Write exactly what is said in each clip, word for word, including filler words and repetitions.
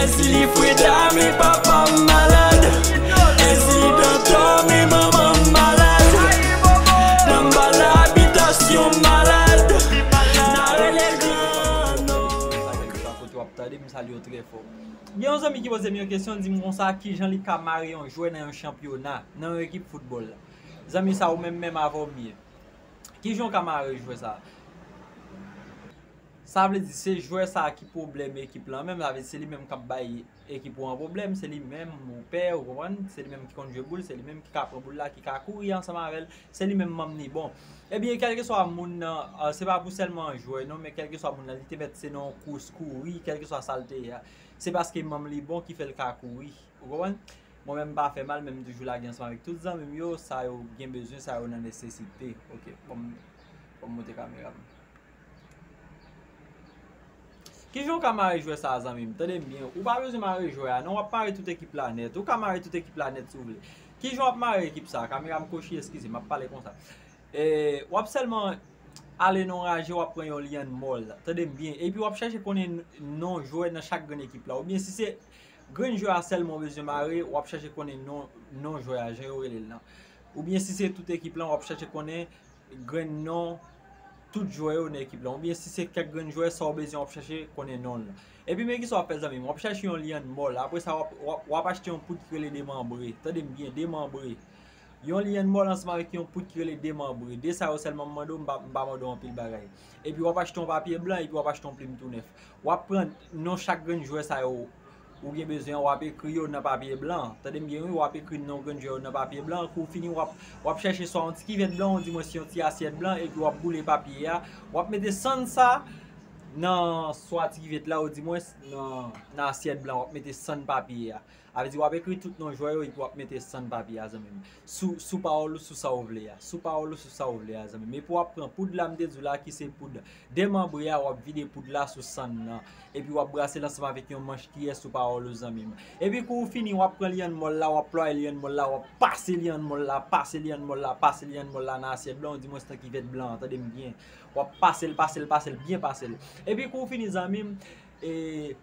Èzili Freda, men papa m malad. Èzili Dantò, men manman m malad. Nan ba labitasyon malad. Nan rele gran non. Sa, kèlkeswa kote w ap tande m, salye w trè fò. Gen yon zanmi ki poze m yon kesyon, di m konsa, kijan li ka mare yon jwè nan yon chanpyona, nan yon ekip foutbòl? Zanmi sa, ou menm menm avè w m ye. Kijan w ka mare jwè sa? Sa vle di se jwè sa ki pwoblèm ekip lan menm, sa vle di se li menm k ap bay ekip ou an pwoblèm, se li menm ou pè, ou konprann? Se li menm ki konn jwe boul, se li menm ki ka pran boul la, ki ka kouri ansanm avè l, se li menm manm ni. Bon, ebyen, kèlkeswa moun nan, ah, se pa pou sèlman jwè non, men kèlkeswa moun nan, li te mèt se nan yon kous kouri, kèlkeswa sa l te ye a. Se paske manm li bon ki fè l ka kouri, ou konprann? Mwen menm m pa fè mal, men m toujou lage ansanm avèk tout zanmi m yo, sa yo gen bezwen, sa yo nan nesesite. Ok, bon, m, bon, m monte kamera m. Kijan w ka mare jwè sa a, zanmi m? Tande m byen, ou pa bezwen mare jwè a non, w ap mare tout ekip la nèt. Ou ka mare tout ekip la nèt si w vle. Kijan w ap mare ekip sa a? Kamera m kochi, eskize, m ap pale konsa. E, w ap sèlman ale nan raje, w ap pran yon lyann mòl. Tande m byen. Epi w ap chèche konnen non jwè nan chak grenn ekip la. Oubyen si se grenn jwè a sèlman w bezwen mare, w ap chèche konnen non, non jwè a, jan yo rele l lan. Oubyen si se tout ekip lan, w ap chèche konnen grenn non tout jwè yo nan ekip lan. Oubyen si se kèk grenn jwè, sa w bezwen, w ap chèche konnen non l. Epi men kisa w ap fè, zanmi m? W ap chèche yon lyann mòl. Apre sa, w ap, w ap, w ap achte yon poud ki rele demanbre. Tande m byen, demanbre. Yon lyann mòl ansanm avèk yon poud ki rele demanbre. De sa yo sèlman m mande w, m pa, m pa mande w anpil bagay. Epi w ap achte yon papye blan, epi w ap achte yon plim tou nèf. W ap pran non chak grenn jwè sa yo ou gen bezwen an, w ap ekri yo nan papye blan. Tande m byen wi, w ap ekri non grenn jwè yo nan papye blan. Kou w fini, w ap, w ap chèche swa yon ti kivèt blan, ou dimwens yon ti asyèt blan, epi w ap boule papye a. W ap mete sann sa nan swa ti kivèt la, ou dimwens nan, nan asyèt blan, w ap mete sann papye a. Sa vle di w ap ekri tout non jwè yo epi w ap mete sann papye a, zanmi m. Sou, sou pawòl ou, sou sa w vle a. Sou pawòl ou, sou sa w vle a, zanmi m. Epi w ap pran poud la, m te di w la, ki se poud demanbre a, w ap vide poud la sou sann nan. Epi w ap brase l ansanm avèk yon manch kiyè sou pawòl ou, zanmi m. Epi kou w fini, w ap pran lyann mòl la, w ap plwaye lyann mòl la, w ap pase lyann mòl la, pase lyann mòl la, pase lyann mòl la nan asyèt blan, ou dimwens nan kivèt blan an, tande m byen. W ap pase l, pase l, pase l, byen pase l. Epi kou w fini, zanmi m, e,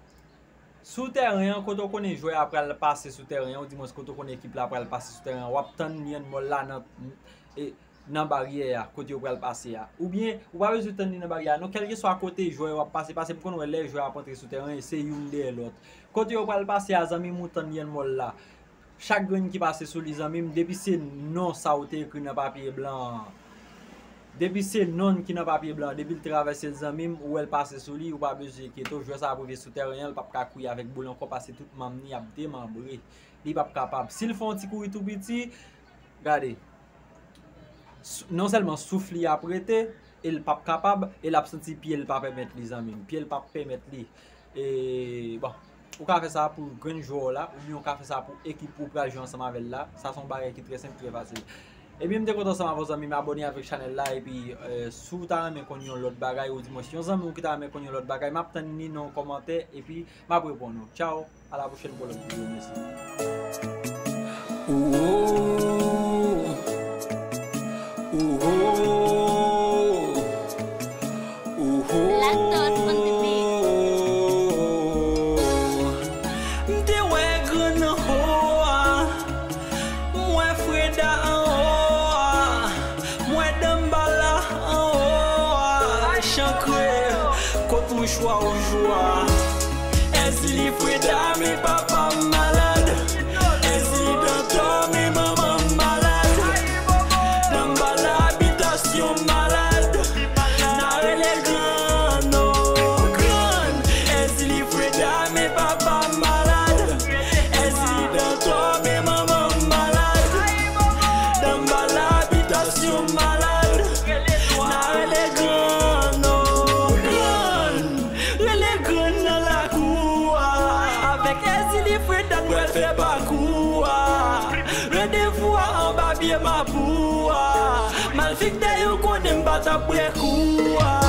Sou tèren an, kote w konnen jwè a pral pase sou tèren an, ou dimwens kote w konnen ekip la pral pase sou tèren an, w ap tann lyann mòl la nan, e, nan baryè a, kote yo pral pase a. Oubyen, ou pa bezwen tann li nan baryè a non, kèlkeswa kote jwè yo ap pase, paske m konn wè lè jwè ap antre sou tèren an, e se youn dèyè lòt. Kote yo pral pase a, zanmi m, ou tann lyann mòl la. Chak grenn ki pase sou li, zanmi m, depi se non sa ou te ekri nan papye blan an, depi se non ki nan papye blan an, depi l travèse l, zanmi m, ou wè l pase sou li, ou pa bezwen enkyete w, jwè sa ap rive sou tèren an, l p ap ka kouri avèk boul ankò, paske tout manm ni ap demanbre. Li p ap kapab. Si l fè yon ti kouri tou piti, gade, sou, non sèlman souf li ap rete, e l p ap kapab, e l ap santi pye l pa pèmèt li, zanmi m. Pye l p ap pèmèt li. E, bon, ou ka fè sa pou grenn jwè w la, oubyen ou ka fè sa pou ekip ou pral jwe ansanm avè l la. Sa se yon bagay ki trè senp, trè fasil. Ebyen, m te kontan ansanm avè w, zanmi m, abòne avèk chanèl la, epi, e, si w ta renmen konn yon lòt bagay, ou dimwens yon zanmi w ki ta renmen konn yon lòt bagay, m ap tann li nan yon kòmantè, epi m ap reponn ou. Tchao! À la prochaine pour l'autre vidéo, mèsi. Ouho, ouho, ouho. Black Thought on the beat. M te wè grann anwo a, m wè Freda anwo a, m wè Danbala anwo a, chankre, kot mouchwa ou jwa. Èzili Freda, men papa m malad. Èzili Dantò, men manman m malad. Nan ba labitasyon malad. Nan rele gran non, gran. Èzili Freda, men papa m malad. Èzili Dantò, men manman m malad. Nan ba labitasyon malad. Nan rele gran non, gran. Rele grann nan lakou a. Avèk Èzili Freda n pral fè pakou a. Randevou a anba pye mapou a. Malfektè yo konnen m pa t ap bwè kou a.